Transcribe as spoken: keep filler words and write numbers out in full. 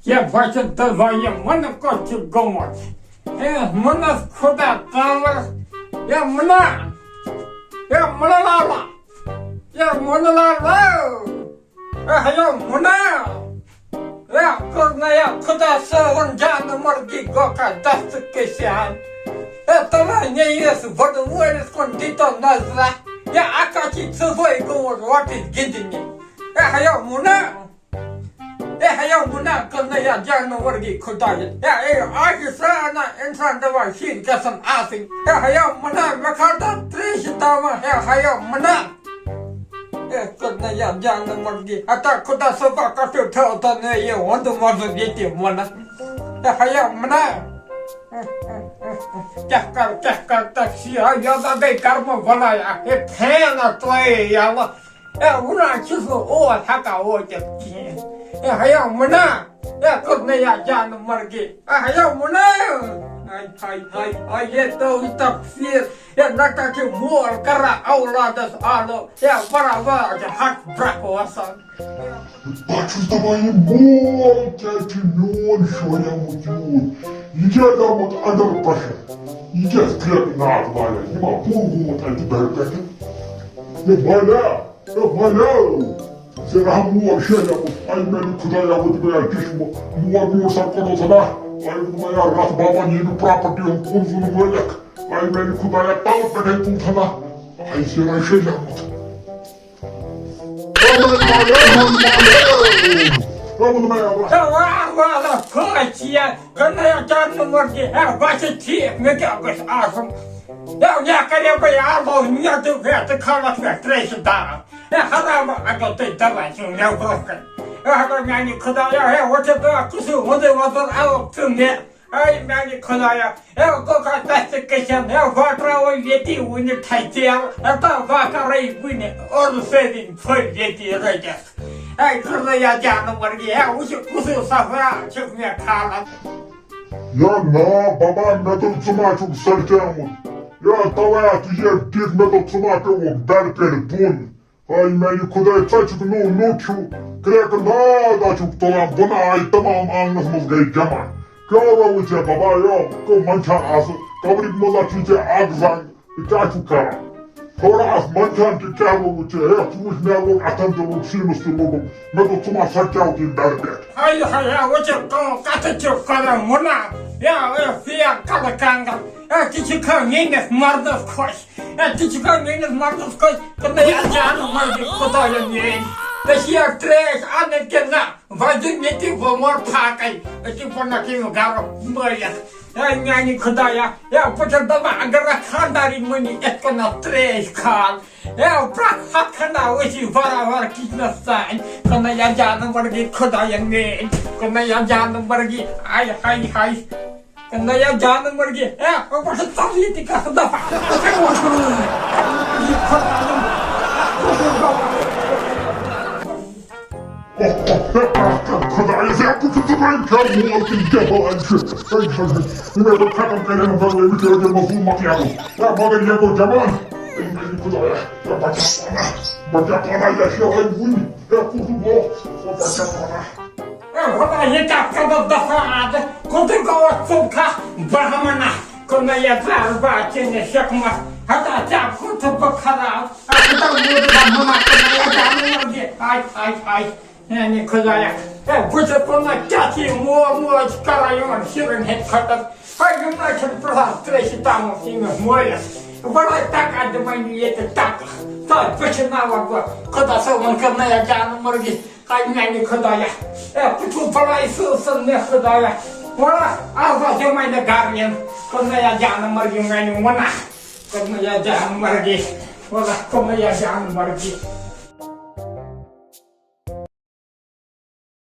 یا بچہِ دَپان، یہِ مُنہٕ کوٚت چھُ گوٚمُت؟ ہے مُنَس خۄدا کانٛوَر، یا مُنا، یا مُنا لالا، یا مُنا لالا، اے ہیو مُنا، یا کوٚر نہ یا خۄدا صٲبُن جانہٕ مرگی گوٚو کا دست کسی ہن۔ اے تَوَے نہ یِیَس بٔڑٕ وٲرِس کُن دیٖتو نظرہ، یا اَکا چھِ ژٕ ہوے گوٚمُت وۄٹِس گِنٛدنہِ۔ A have Munna. اے ہیو مُنا، کٕنہٕ یا جانہٕ ورگی خۄدایہِ۔ اے، اے، آز چھِ سرٛانان اِنسان دَپان شِرۍ گژھن آسٕنۍ۔ اے ہیو مُنا، مےٚ کھارتن ترٛیشہِ دامہ۔ A have Munna. اے کٕنہٕ یا جانہٕ ورگی۔ ہتا خۄدا صٲبا، کَٹھٕ تھٲو تَن یہِ وَندٕ وَزُر ییٚتہِ وَنَس۔ اے ہیو مُنا۔ کیٛاہ کَر، کیٛاہ کَر تَتھ شِیا؟ یہِ ہسا گٔے کَرمہٕ بَلایا۔ اے فین ہا ترٛٲیے یَلہٕ۔ اے، وُنان چھُس نہٕ اور ہٮ۪کان وٲتِتھ کِہیٖنۍ۔ اے، ہیا مُنا، اے، کوٚر مےٚ یا جانہٕ مرگہِ۔ اے، ہیا مُنا، ہاے، ہاے، ہاے، ہاے، یے تو تفسیر۔ اے، نہ کانٛہہ چھُ مول کران اولادس آلو۔ اے، برابر چھِ ہتھ برکھ وسان۔ بہٕ چھُس دَپان، یہِ مول کیٛازِ چھُ میون شوریومُت یوٗت؟ یہِ کیٛازِ آمُت under pressure؟ یہِ کیٛازِ کرٛٮ۪کہٕ ناد والان؟ یہِ ما بوٚڑ گوٚمُت اَتہِ بٮ۪ڈ پٮ۪ٹھٕ؟ ہے مالیو، ہے مالیو، ژےٚ رحم مول شیلیومُت، اے میانہِ خدایا، وۄنۍ دوٚپمَے اَتھ چشمہٕ، مول میون سا کوٚرُتھ نا، اے دوٚپمَے یا رَتھ بابا، ییٚمہِ property ہُنٛد کُن زوٚن مٲلِک، اے میانہِ خدایا، تَلہٕ پٮ۪ٹھَے تُلتھ نا، اے ژےٚ رحم شیلیومُت۔ اے میانہِ مالیو، میانہِ مالیو، اے دوٚپمَے یا رَتھ۔ ہے، واہ، واہ، واہ، خۄش چھِ یہِ۔ کٕنہٕ یا جانہٕ مرگی، ہے، بہٕ چھُس ٹھیٖک، مےٚ کیٛاہ گژھِ آسُن؟ ہے، مےٚ کَرے بہٕ یہِ آلو، مےٚ دیُت، ہے، ژٕ کھالَکھ مےٚ ترٛیشہِ دام۔ ہے، حرام اگر تُہۍ دَپان چھِو مےٚ برٛونٛہہ کَنہِ۔ ہے، ہتا میٛانہِ خۄدایا، ہے، وۄنۍ چھِ دَپان، کُسٕے وۄندٕ وۄزُل آوُکھ ژٕ مےٚ۔ ہے، میٛانہِ خۄدایا، ہے، گوٚو کَتھ تَتھ تہِ کٔشَن، ہے، بہٕ ترٛاوَے ییٚتی وٕنہِ ٹھَکہِ تیل، ہے، تہٕ بہٕ کَرَے وٕنہِ اورٕ سٲرِن پھٔلۍ ییٚتی رٔٹِتھ۔ ہے، کٕنہٕ یا جانہٕ مرگی، ہے، وٕچھ کُسٕے صفرا چھُکھ مےٚ کھالان۔ یا نا بابا، مےٚ دوٚپ ژٕ ما چھُکھ سرتیومُت۔ یا توے ہا ژٕ یہِ ٹھیٖک، مےٚ دوٚپ ژٕ ما پیوٚوُکھ بٮ۪ڈ پٮ۪ٹھ بۄن۔ آے میانہِ خۄداے، ژٕ چھُکھ نوٚو نوٚو چھُ کرٛٮ۪کہٕ ناد، آ چھُکھ تُلان بۄنہٕ، آے تمام آنٛگنَس منٛز گٔے جمع۔ کیٛاہ رووُے ژےٚ بابا؟ یا کو منٛدچھان آسہٕ، قبرِ منٛز چھُے ژےٚ اکھ زنٛگ۔ یہِ کیٛاہ چھُکھ کران؟ تھوڑا آس منٛدچھان کہِ کیٛاہ گوٚو ژےٚ؟ ہے، ژٕ وٕچھ، مےٚ لوٚگ اَتھن تہِ لوٚگ، سیٖنَس تہِ لوٚگُم۔ مےٚ دوٚپ، ژٕ ما سَتیو تہِ بٮ۪ڈ پٮ۪ٹھ؟ ہاے ہاے، ہے، وٕچھ کَم کَتھٕ چھِ کران مُنا۔ یا، اے، فیک کَلہٕ کانٛگَر۔ ہے، ژٕ چھِکھا میٛٲنِس مَردَس خۄش؟ ہے، ژٕ چھِکھا میٛٲنِس مَردَس خۄش؟ کٕنہٕ یا جانہٕ مَرگہِ خۄدایا میٛٲنۍ۔ ژےٚ چھِ یا ترٛیش اَنٕنۍ کِنہٕ نہ؟ وۄنۍ دِ مےٚ تہِ وۄمُر پھاکَے۔ أتی بَنَکھ یِم گَرٕ مٲلِتھ۔ ہے میانہِ خۄدایا، ہے بہٕ چھُس دَپان، اگر اَتھ خانٛدارِنۍ مٔمی یِتھ کٔنۍ اَتھ ترٛیش کھال، ہے پرٛٮ۪تھ ہَتھ کھنٛڈا ٲسی وارٕ وارٕ کِچنَس تانۍ، کٕنہٕ یا جانہٕ مرگی خۄدایا میٛٲنۍ، کٕنہٕ یا جانہٕ مرگی، ہاے، ہاے، ہاے، کٕنہٕ یا جانہٕ مرگی، ہے بہٕ چھُس ژَلہٕ ییٚتہِ گژھٕ دَپان، ہے وۄتھ، یہِ خۄدایا۔ خۄدایَس ہے، بہٕ چھُس دَپان، کیٛاہ مول تہٕ کیٛاہ بَلاے چھُ۔ ہے، ہے، ہے، یہِ مےٚ دوٚپ، ختم کٔرِتھ، مگر ییٚمِس یہِ مےٚ مول مۄکلیٛاو۔ ہے، مگر یہِ گوٚو جوان۔ ہے، ہے، خۄدایا، ہے، بہٕ کیٛاہ پَرٕ؟ بہٕ کیٛاہ پَرٕ؟ یہِ چھِ یِہوٚے وُنہِ۔ ہے، کُس گوٚو؟ ہے، بہٕ کیٛاہ پَرٕ؟ ہے، خۄدا، یہِ کیٛاہ کَتھ دَفعہ آز؟ کوٚتُے گوٚو اَتھ ژوٚپ کھا؟ برہمنہ۔ کٕنہٕ یا زر باتہِ نہٕ شکمس، ہتا ژےٚ کوٚرتھٕ بہٕ خراب۔ اَتھ چھُ تَوٕ موٗجوٗب مما کٕنہٕ یا جانہٕ مرگہِ۔ آے، آے، آے، میٛانہِ خۄدایا۔ ہے، بہٕ چھُس پنُن کیٛاہ چھِ یہِ مول موج کران یِمن شُرٮ۪ن ہٕنٛدِ خٲطرٕ؟ ہے، یِم نہ چھِنہٕ پرٛژھان ترٛیشہِ تامَتھ ییٚمِس مٲلِس۔ بَڑٕ تَکَر دِمَے نہٕ ییٚتہِ ٹَکہٕ۔ تۄہہِ پٔچھِناوَکھ بہٕ خۄدا صٲبُن کٕنہٕ یا جانہٕ مرگہِ۔ آے میٛانہِ خۄدایا، اے، بہٕ چھُس بَڑَے سٕژ سٕژ مےٚ خۄدایا۔ وَلہ، آز آسہِ یِمَے نہٕ گَرٕ یِن، کُنُے یا جانہٕ مرگی میٛانہِ وَنہ، کُنُے یا جانہٕ مرگی، وَلہ، کُنُے یا جانہٕ مرگی۔